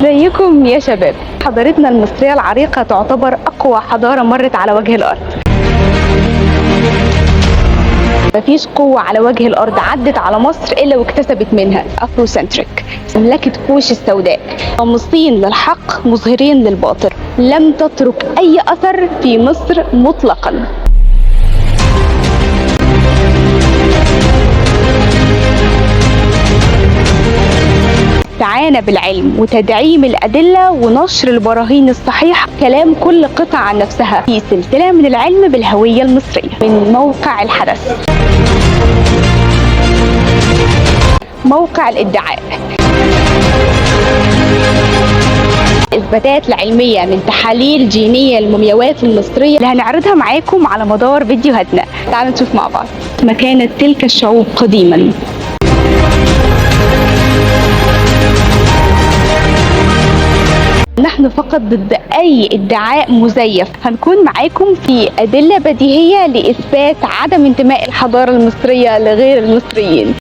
ازيكم يا شباب؟ حضارتنا المصرية العريقة تعتبر أقوى حضارة مرت على وجه الأرض. مفيش قوة على وجه الأرض عدت على مصر إلا واكتسبت منها. Afrocentric، مملكة كوش السوداء، قامصين للحق مظهرين للباطل، لم تترك أي أثر في مصر مطلقا. استعانة بالعلم وتدعيم الأدلة ونشر البراهين الصحيحة، كلام كل قطعة عن نفسها في سلسلة من العلم بالهوية المصرية من موقع الحدث، موقع الادعاء، إثباتات العلمية من تحاليل جينية المومياوات المصرية اللي هنعرضها معاكم على مدار فيديوهاتنا. تعالوا نشوف مع بعض مكانة تلك الشعوب قديما. نحن فقط ضد أي ادعاء مزيف. هنكون معاكم في أدلة بديهية لإثبات عدم انتماء الحضارة المصرية لغير المصريين.